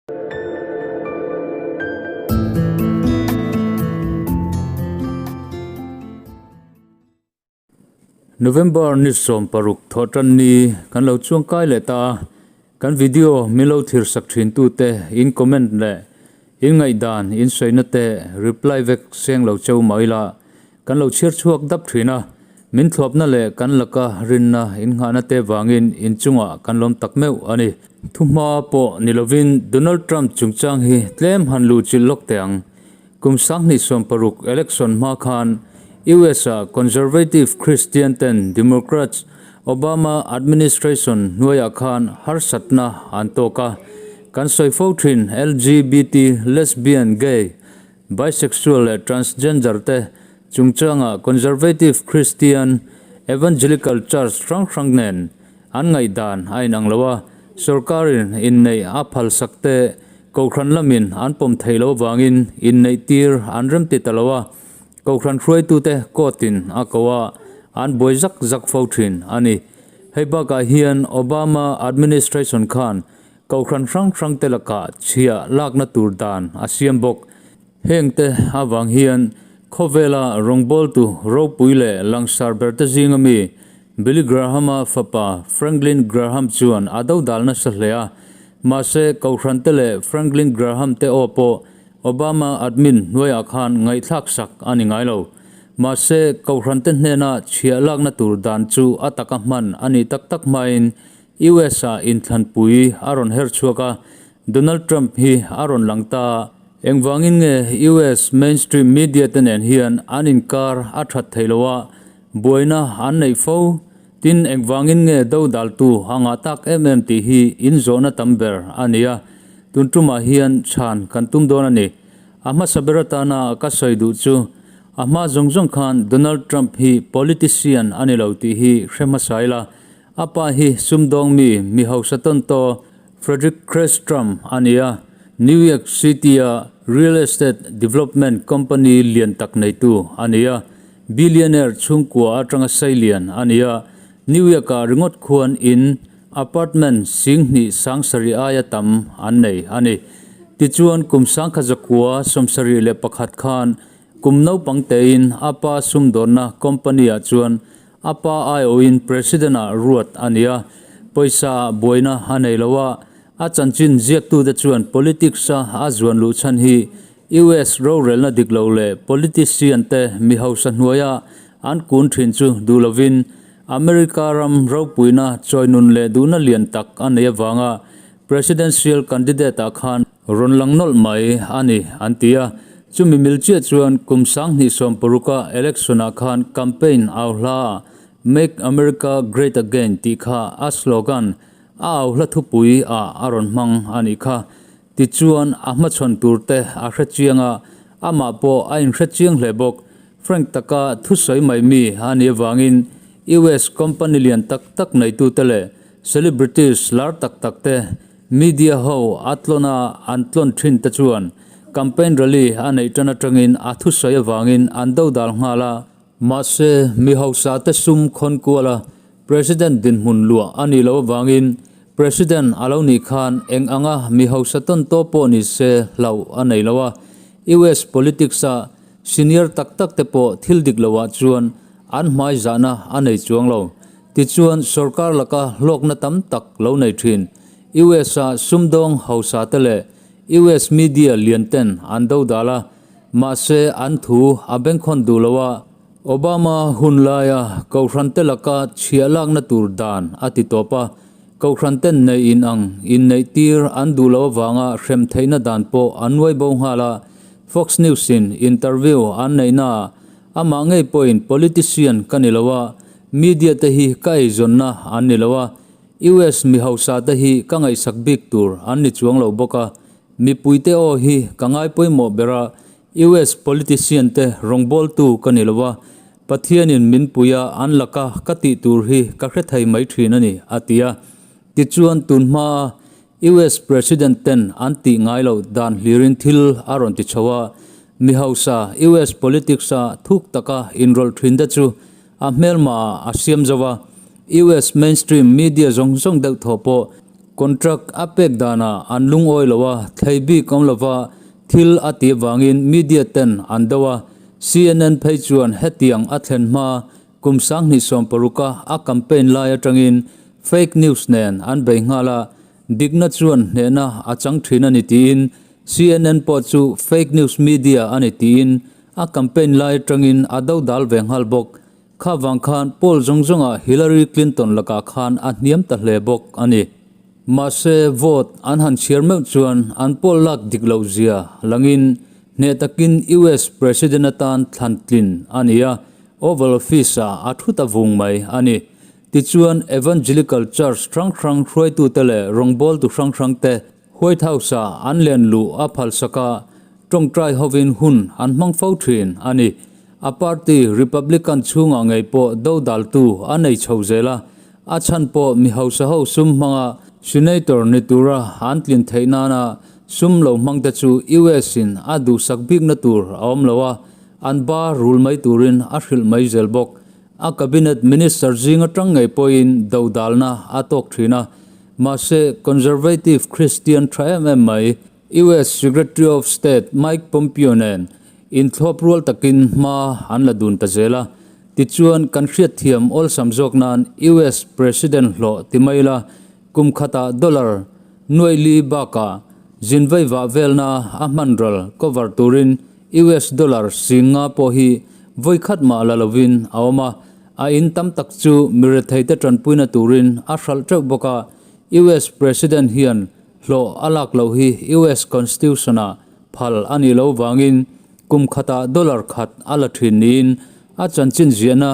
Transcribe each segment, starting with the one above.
November ni 16 thawhtan ni kan lo chuangkai leh ta a, kan video min lo thlir sak thin tute in comment leh in ngaihdan in sawina te reply vek seng lo cheu mah ila kan lo chhiar chhuak dap thin a, min thluapna leh kan laka rinna in nghahna te vangin in chungah kan lawm tak meuh a ni. Thuhma pawh ni lovin Donald Trump chungchang hi tlem han luhchilh lawk teh ang. Kum 2016 election hma khan US-a conservative Christian ten Democrats Obama administration hnuaiah khan harsatna an tawk a. Kan sawi fo thin LGBT, lesbian, gay, bisexual leh transgender te chungchanga conservative Christian evangelical church hrang hrang nen An ngaihdan a inang lo a, sorkarin inneih a phalsak te Kohhran lamin an pawm theih loh avangin inneih tir an remti ta lo a, Kohhran hruaitute court-in a ko a, an buai zak zak fo thin a ni. Hei bakah hian Obama administration khan Kohhran hrang hrangte lakah chhia lakna tur dan a siam bawk. Hengte avang hian khawvela rawngbawltu ropui leh langsar berte zinga mi Billy Graham-a fapa Franklin Graham chuan a dodal nasa hle a. Mahse, Kohhrante leh Franklin Graham te aw pawh Obama admin hnuaiah khan ngaihthlak sak a ni ngai lo. Mahse, Kohhrante hnena chhiah lakna tur dan chu a taka hman a nih tak tak hmain US-ah inthlanpui a rawn her chhuak a, Donald Trump hi a rawn lang ta. Engvangin nge US mainstream media te nen hian an inkar a that theih loh a, buaina an neih fo? Tin, engvangin nge dodaltu a ngah tak em em tih hi inzawhna tam ber a ni a, tun tumah hian chhan kan tum dawn a ni. A hmasa ber atana ka sawi duh chu, a hma zawng zawng khan Donald Trump hi politician a ni lo tih hi hre hmasa ila, A pa hi sumdawng mi, mi hausa tawntaw Frederick Crest Trump a ni a, New York City-a real estate development company lian tak neitu a ni a, billionaire chhungkua atanga sei lian a ni a, New York-ah ringawt khuan in, apartment 2000 sangsarih aia tam an nei a ni. Tichuan kum 1971 khan kum naupang tein a pa sumdawnna company-ah chuan A pa aiawhin President-ah ruat a ni a, pawisa buaina a nei lo a, a chanchin ziaktute chuan politics-a a zuan luh chhan hi US rorelna dik lo leh politician-te mi hausa hnuaia an kun thin chu duh lovin America ram ropuina chawinun leh duhna lian tak a nei avanga Presidential candidate-ah khan rawn lang nawlh mai a ni, an ti a. Chumi mil chiah chuan kum 2016-a election-ah khan campaign au hla ah Make America Great Again tih kha a slogan, a au hla thupui ah a rawn hmang a nih kha. Tichuan a hmachhawn tur te a hre chiang a, amah pawh a inhre chiang hle bawk. Frank taka thusawi mai mi a nih avangin US company lian tak tak neitute leh Celebrities lar tak tak te, media ho a tlawn a an tlawn thin te chuan campaign rally a neih tan atangin a thusawi avangin an dodal nghal a. Mahse, mi hausa te sum khawn kual a President dinhmun luah a nih loh avangin President a lo nih khan eng anga mi hausa tawn tawp pawh ni se hlauh a nei lo a. US politics a senior tak tak te pawh thil dik loah chuan an hmai zahna a nei chuang lo. Tichuan, sorkar laka hlawkna tam tak lo nei thin US-a sumdawng hausa te leh US media lian ten an dodal a, mahse an thu a bengkhawn duh lo a, Obama hun laia Kohhran te laka chhiah lakna tur dan a ti tawp a, Kohhran ten neih in ang inneih tir an duh lo avanga hrem theihna dan pawh an nuai bo nghal a, Fox News-in interview an neihnaah Amah ngei pawhin politician ka ni lo a, media te hi ka eizawnna an ni lo a, US mi hausa te hi ka ngaihsak bik tur an ni chuang lo bawk a, mipui te aw hi ka ngai pawimawh ber a, US politician te rawngbawltu ka ni lo a, Pathianin min pui a an laka ka tih tur hi ka hre thei mai thin a ni, a ti a. Tichuan tunhmaa US President ten an tih ngai loh dan hlirin thil a rawn ti chho a, mi hausa US politics a thuk taka inrawlh thin te chu a hmelma ah a siam zo a, US mainstream media zawng zawng deuh thaw pawh Contract a pek danah an lungawi lo a, thlei bik awm lova thil a tih avangin media ten an do a, CNN phei chuan hetiang a thlen hma kum 2016 a a campaign lai atangin fake news nen an bei nghal a, dikna chuan hnehna a chang thin a ni tiin CNN pawh chu fake news media a ni tiin a campaign lai atangin a do dal ve nghal bawk. Kha vang khan poll zawng zawngah Hillary Clinton lakah khan a hniam ta hle bawk a ni. Mahse, vote an han chhiar meuh chuan an poll lak dik loh zia langin hneh takin US President atan thlan tlin a ni a, Oval Office-ah a thu ta vung mai a ni. Tichuan, Evangelical Church hrang hrang hruaitute leh rawngbawltu hrang hrangte White House-ah an len luh a phalsak a, tawngtai hovin hun an hmang fo thin a ni. A party Republican chhungah ngei pawh dodaltu a nei chho zel a, a chhan pawh mi hausa ho sum hmanga Senator ni tura an tlin theih nana sum lo hmangte chu US in a duhsak bikna tur a awm lo a, an ba rul mai turin a hrilh mai zel bawk. A cabinet minister zing atang ngei pawhin dodalna a tawk thin a, mahse conservative Christian tha em em mai US Secretary of State Mike Pompeo nen inthlawp rual takin hma an la dun ta zel a. Tichuan, kan hriatthiam awlsam zawk nan US President hlawh ti mai ila, kum khatah dollar nuaih li bakah zinvei vah velna a hman ral cover turin US dollar 50 pawh hi vawi khat mah la lovin a awm a. A in tam tak chu miretheite tanpuina turin a hralh teuh bawk a. US President hian Hlawh a lak loh hi US Constitution-ah phal a nih loh vangin kum khatah dollar khat a la thin niin a chanchin ziahna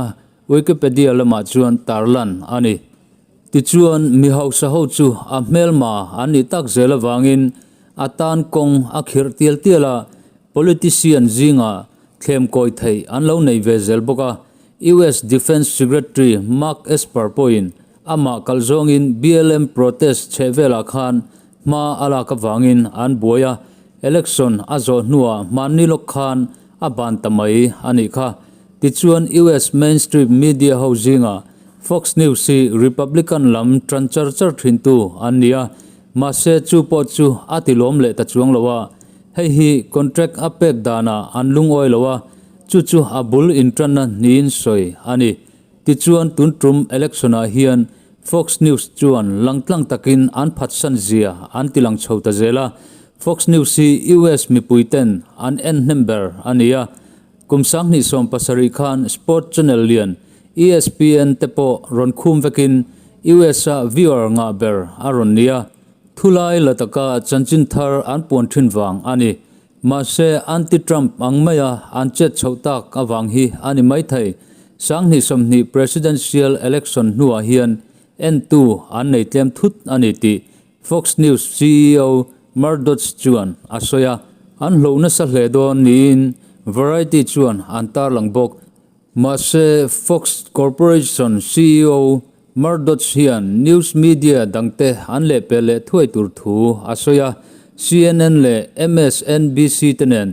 Wikipedia lamah chuan tarlan a ni. Tichuan, mi hausa ho chu a hmelma an nih tak zel avangin a tan kawng a khirh tial tial a, politician zingah thlem kawi theih an lo nei ve zel bawk a. US Defence Secretary Mark Esper pawhin Amah kalh zawngin BLM protest chheh velah khan hma a lak avangin an buai a, election a zawh hnuah hmanni lawk khan a ban ta mai a nih kha. Tichuan US mainstream media ho zingah Fox News hi Republican lam tan char char thintu an ni a, mahse chu pawh chu a ti lawm leh ta chuang lo a, hei hi contract a pek danah an lungawi lo a, chu chu a bul intanna niin sawi a ni. Tichuan tun tum election ah hian Fox News chuan langtlang takin an phatsan zia an ti lang chho ta zel a, Fox News hi US mipui ten an en hnem ber a ni a, kum 2017 khan sport channel lian ESPN te pawh rawn khum vekin US a viewer ngah ber a rawn ni a, thulai la taka chanchin thar an puan thin vang a ni. Mahse, anti-Trump ang maia an chet chhoh tak avang hi a ni maithei. 2020 presidential election hnuah hian entu an nei tlem thut a ni tih Fox News CEO Murdoch chuan a sawi a. An hloh nasa hle dawn niin Variety chuan an tarlang bawk. Mahse, Fox Corporation CEO Murdoch hian news media dangte an lehpel leh thuai tur thu a sawi a, CNN leh MSNBC te nen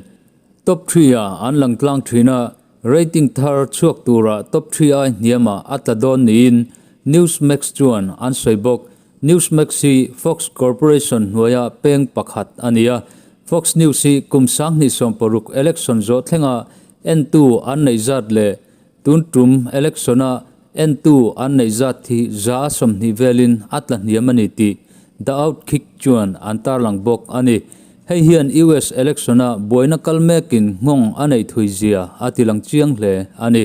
top three-ah an lang tlang thin a, rating thar chhuak tura top three ai hniamah a tla dawn niin Newsmax chuan an sawi bawk. Newsmax hi Fox Corporation hnuaia peng pakhat a ni a, Fox News hi kum 2016 election zawh thlenga entu an neih zat leh tun tum election-a entu an neih zat hi 20% velin a tla hniam a ni tih The Outkick chuan an tarlang bawk a ni. Hei hian US election-a buaina kal mekin nghawng a neih thui zia a tilang chiang hle a ni.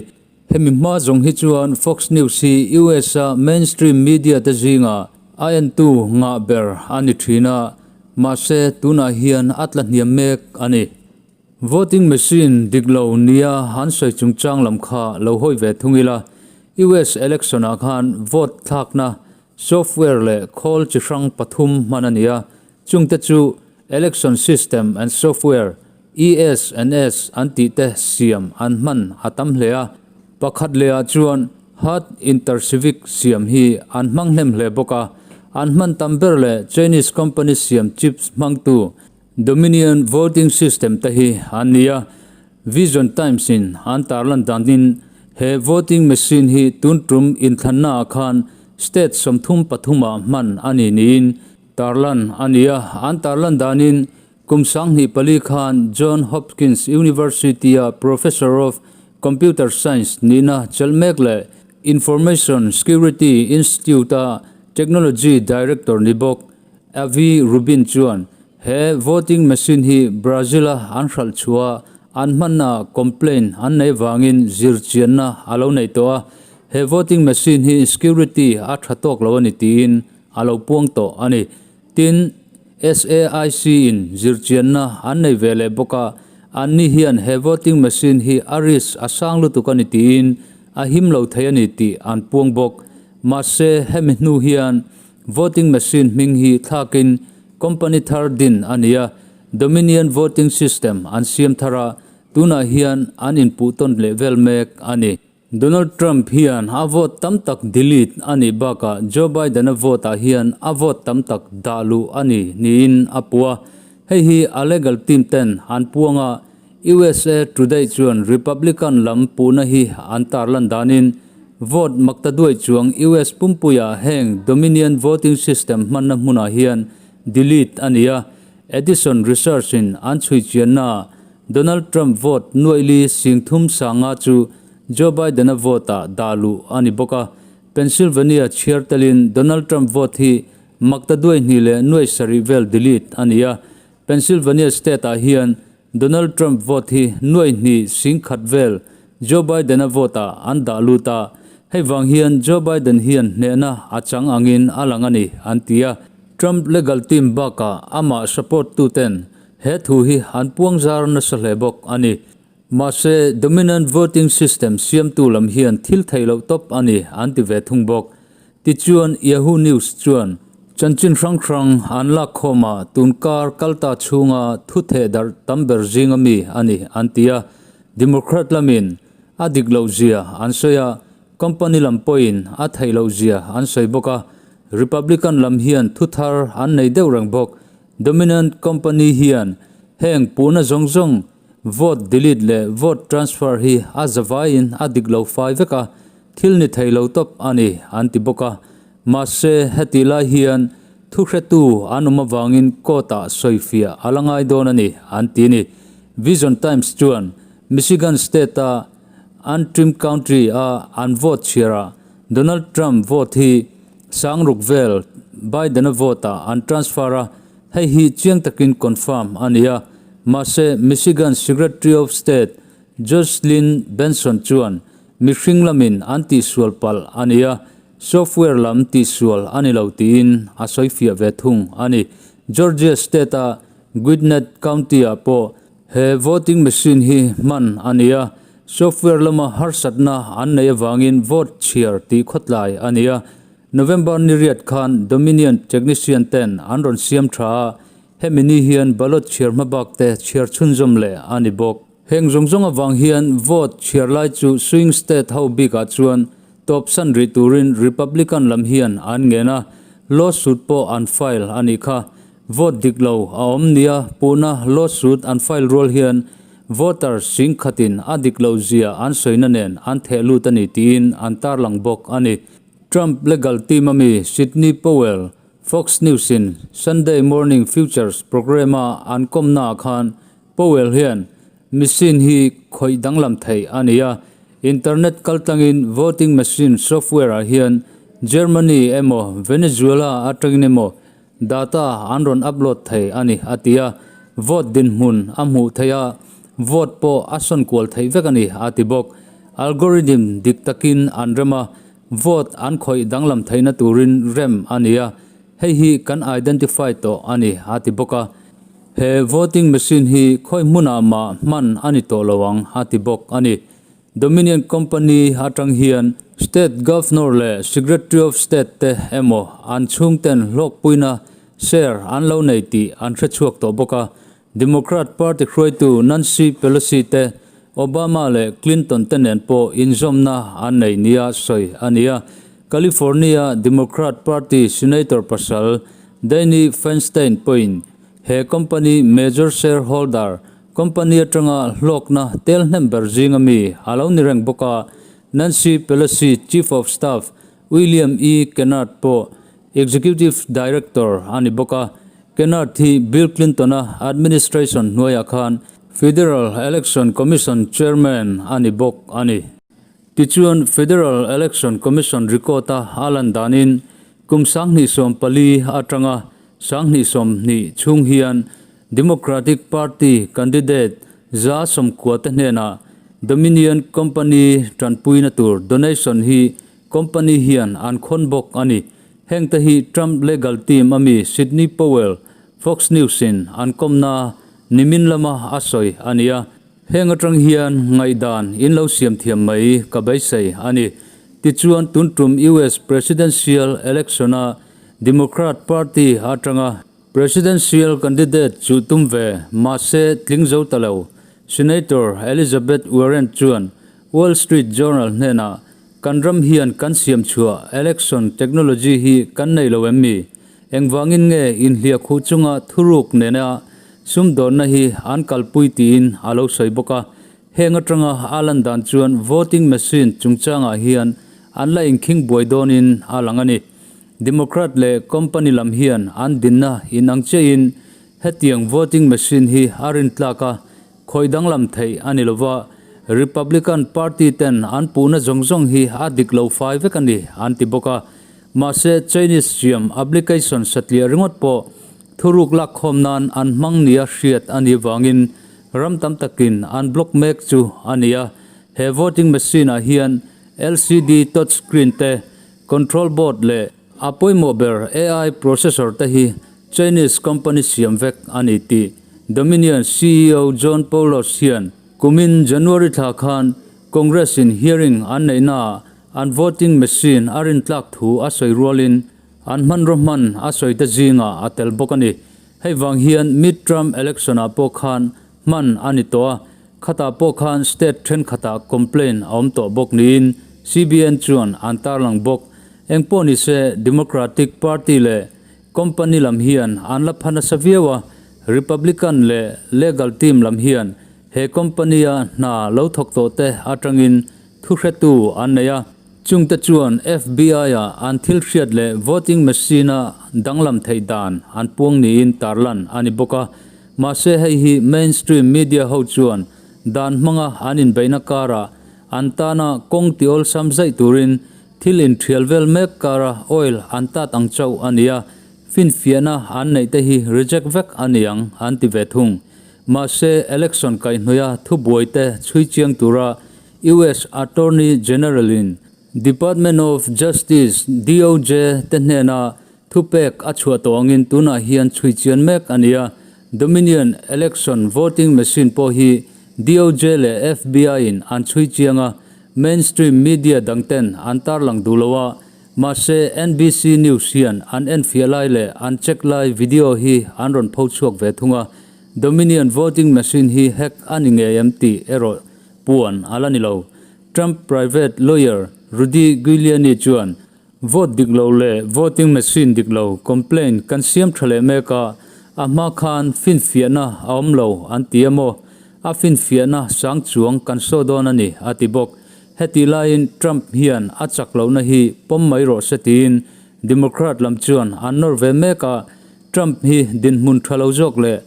Hemi hma zawng hi chuan Fox News hi US-a mainstream media te zinga a entu ngah ber a ni thin a, mahse tunah hian a tla hniam mek a ni. Voting machine dik lo nia an sawi chungchang lam kha lo hawi ve thung ila, US election-ah khan vote thlakna software leh khawl chi hrang pathum hman a ni a, chungte chu Election System and Software, ES&S, an tih te siam an hman a tam hle a, pakhat lehah chuan Hard Intercivic siam hi an hmang hnem hle bawk a, an hman tam ber leh Chinese company siam chips hmangtu Dominion Voting System te hi an ni a, Vision Times in an tarlan danin he voting machine hi tun tum inthlannaah khan state 33 ah hman a ni niin. tarlan a ni a. An tarlan danin kum 2004 khan John Hopkins University-a Professor of Computer Science nihna chelh mek leh Information Security Institute-a Technology Director ni bawk Avi Rubin chuan he voting machine hi Brazil-a an hralh chhuah an hmannaah complaint an nei vangin zirchianna a lo nei tawh a, he voting machine hi security a tha tawk lo a ni tiin a lo puang tawh a ni. Tin, SAIC-in zirchianna an nei ve leh bawk a, anni hian he voting machine hi a risk a sang lutuk a ni tiin a him lo thei a ni tih an puang bawk. Mahse, hemi hnu hian voting machine hming hi thlakin company thar din a ni a, Dominion Voting System an siam thar a, tunah hian an inpuh tawn leh vel mek a ni. Donald Trump hian a vote tam tak delete a nih bakah Joe Biden-a vote-ah hian a vote tam tak dah luh a ni niin a puh a. Hei hi a legal team ten an puang a, USA Today chuan Republican lam puhna hi an tarlan danin vote makta duai chuang US pumpuiah heng Dominion Voting System hmanna hmunah hian delete a ni a. Edison Research-in an chhui chiannaah Donald Trump vote nuaih li 3000 sanga chu Joe Biden-a vote-ah dah luh a ni bawk a. Pennsylvania chhiar telin Donald Trump vote hi makta duai hnih leh nuaih sarih vel delete a ni a. Pennsylvania state-ah hian Donald Trump vote hi nuaih hnih 10,000 vel Joe Biden-a vote-ah an dah lut a. Hei vang hian Joe Biden hian hnehna a chang angin a lang a ni, an ti a. Trump legal team bakah amah support tuten He thu hi an puang zar nasa hle bawk a ni. Mahse, dominant voting system siamtu lam hian thil theih loh tawp a ni an ti ve thung bawk. Tichuan, Yahoo News chuan chanchin hrang hrang an lak khawmah tunkar kalta chhunga thu theh darh tam ber zinga mi a ni an ti a. Democrat lamin a dik loh zia an sawi a, company lam pawhin a theih loh zia an sawi bawk a. Republican lam hian thu thar an nei deuh reng bawk. Dominant company hian heng puhna zawng zawng vote delete leh vote transfer hi a zavaiin a dik lo fai vek a, thil ni thei lo tawp a ni an ti bawk a. Mahse, heti lai hian thuhretu an awm avangin court-ah sawifiah a la ngai dawn a ni an ti a ni. Vision Times chuan Michigan State-a Antrim County-a an vote chhiarah Donald Trump vote hi Sangruk vel Biden-a vote-ah an transfer a, hei hi chiang takin confirm a ni a. Mahse, Michigan Secretary of State Jocelyn Benson chuan mihring lamin an tihsual palh a ni a, software lam tihsual a ni lo tiin a sawifiah ve thung a ni. Georgia State-a Gwinnett County-ah pawh he voting machine hi hman a ni a, software lama harsatna an nei avangin vote chhiar tih khawtlai a ni a. November ni riat khan Dominion technician ten an rawn siam tha a, hemi ni hian ballot chhiar hmabak te chhiar chhunzawm leh a ni bawk. Heng zawng zawng avang hian vote chhiar lai chu swing state ho bikah chuan tawp san rih turin Republican lam hian an ngen a, lawsuit pawh an file a nih kha. Vote dik lo a awm nia puhna lawsuit an file rual hian voter 10,000 in a dik loh zia an sawina nen an theh lut a ni tiin an tarlang bawk a ni. Trump legal team a mi Sidney Powell, Fox News in Sunday Morning Futures programme a an kawmnaah khan Powell hian machine hi khawih danglam theih a ni a, internet kaltlangin voting machine software ah hian Germany emaw Venezuela atangin emaw Data an rawn upload thei a ni, a ti a. Vote dinhmun a hmuh theih a, vote pawh a sawn kual theih vek a ni, a ti bawk. Algorithm dik takin an rem a, vote an khawih danglam theihna turin rem a ni a, hei hi kan identify tawh a ni, a ti bawk a. He voting machine hi khawi hmunah mah hman a ni tawh lo ang, a ti bawk a ni. Dominion Company atang hian State Governor leh Secretary of State te emaw an chhungten hlawkpuina share an lo nei tih an hrechhuak tawh bawk a. Democrat Party hruaitu Nancy Pelosi te, Obama leh Clinton te nen pawh inzawmna an nei nia sawi a ni a. California Democrat Party Senator pasal Dianne Feinstein pawhin he company major shareholder Company atanga hlawkna tel hnem ber zinga mi a lo ni reng bawk a, Nancy Pelosi Chief of Staff William E. Kennard pawh Executive Director a ni bawk a. Kennard hi Bill Clinton-a administration hnuaiah khan Federal Election Commission Chairman a ni bawk a ni. Tichuan, Federal Election Commission record-a a lan danin kum 2014 atanga 2020 chhung hian Democratic Party candidate 190 te hnenah Dominion Company tanpuina tur donation hi company hian an khawn bawk a ni. Heng te hi Trump legal team ami Sidney Powell, Fox News in an kawmna nimin lama a sawi a ni a. Heng atang hian ngaihdan in lo siam thiam mai ka beisei a ni. Tichuan tun tum US Presidential Election a Democrat Party atanga Presidential candidate chu tum ve mahse tling zo ta lo. Senator Elizabeth Warren chuan Wall Street Journal hnenah, Kan ram hian kan siam chhuah election technology hi kan nei lo em mi? Engvangin nge inhliah khuh chunga thuruk nena sumdawnna hi an kalpui tiin a lo sawi bawk a. Heng atanga a lan dan chuan voting machine chungchangah hian an la inkhing buai dawnin a lang a ni. Democrat leh company lam hian an dinna inang chiahin hetiang voting machine hi a rintlak a, Khawi danglam theih a ni lova, Republican Party ten an puhna zawng zawng hi a dik lo fai vek a ni an ti bawk a. Mahse, Chinese siam application satliah ringawt pawh thuruk lakkhawm nan an hmang nia hriat a nih vangin ram tam takin an block mek chu a ni a. He voting machine ah hian LCD touch screen te, control board leh a pawimawh ber AI processor te hi Chinese company siam vek a ni tih Dominion ceo John Poulos hian kumin January thla khan Congress in hearing an neihnaah an voting machine a rintlak thu a sawi rualin an hmanraw hman a sawi te zingah a tel bawk a ni. Hei vang hian mid-term election ah pawh khan hman a ni tawh a, khatah pawh khan state thenkhatah complaint a awm tawh bawk niin CBN chuan an tarlang bawk. Engpawh nise Democratic Party leh Company lam hian an la pha nasa viau a, Republican leh legal team lam hian he company-a hna lo thawk tawh te atangin thuhretu an nei a. Chungte chuan FBI-a an thil hriat leh voting machine-a danglam theih dan an puang niin tarlan a ni bawk a. Mahse hei hi mainstream media ho chuan dan hmanga an inbeihna karah an tana kawng ti awlsam zaih turin Thil inthial vel mek kara oil an tat ang chauh a nia, finfiahna an neih te hi reject vek a ni ang an ti ve thung. Mahse, election kaihhnawih a thubuai te chhui chiang tura US Attorney General in Department of Justice, DOJ, te hnena thupek a chhuah tawh angin tunah hian chhui chian mek a nia. Dominion election voting machine pawh hi DOJ leh FBI in an chhui chiang a, Mainstream media dang ten an tarlang duh lo a, mahse NBC News hian an enfiah lai leh an check lai video hi an rawn pho chhuak ve thung a, Dominion voting machine hi hack a ni ngei em tih erawh puan a la ni lo. Trump private lawyer Rudy Giuliani chuan vote dik lo leh voting machine dik lo complaint kan siam tha leh mek a, a hma khan finfiahna a awm lo an ti a maw? A finfiahna sang chuang kan saw dawn a ni, a ti bawk. Hetih laiin Trump hian a chak lohna hi pawm mai rawh se tiin Democrat lam chuan an nawr ve mek a, Trump hi dinhmun tha lo zawk leh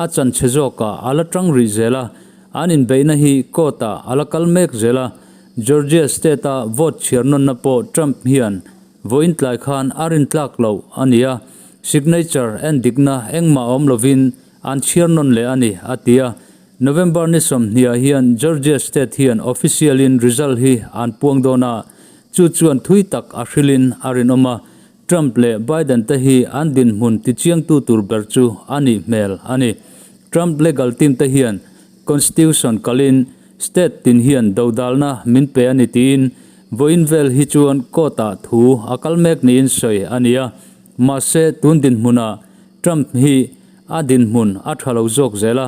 a chanchhe zawkah a la tang rih zel a, an inbeihna hi court-ah a la kal mek zel a, Georgia state-a vote chhiar nawnna pawh Trump hian vawiin tlai khan a rintlak loh a ni a, signature endikna engmah awm lovin An chhiar nawn leh a ni, a ti a. November ni 20 ah hian Georgia State hian official in result hi an puang dawn a, chu chuan thui tak a hrilhin a rinawm a, Trump leh Biden te hi an dinhmun tichiangtu tur ber chu a nih hmel a ni. Trump legal team te hian Constitution kalin state tin hian dodalna min pe a ni tiin vawiin vel hi chuan court ah thu a kal mek niin sawi a ni a, mahse tun dinhmunah Trump hi a dinhmun a tha lo zawk zel a,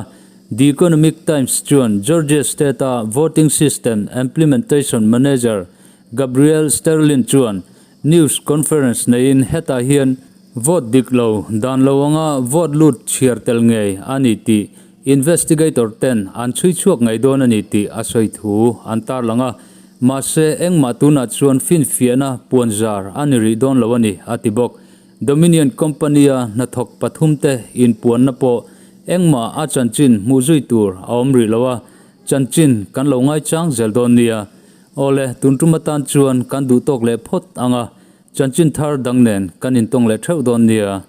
The Economic Times chuan Georgia State-a voting system implementation manager Gabriel Sterlin chuan news conference neiin hetah hian vote dik lo dan lo anga vote lut chhiar tel ngei a ni tih investigator ten an chhui chhuak ngei dawn a ni tih a sawi thu an tarlang a, mahse engmah tunah chuan finfiahna puanzar a ni rih dawn lo a ni, a ti bawk. Dominion Company-a hnathawk pathumte inpuanna pawh engmah a chanchin hmuh zui tur a awm rih lo a, chanchin kan lo ngaichang zel dawn nia. Awle, tun tum atan chuan kan duh tawk leh phawt ang a, chanchin thar dang nen kan intawng leh theuh dawn nia.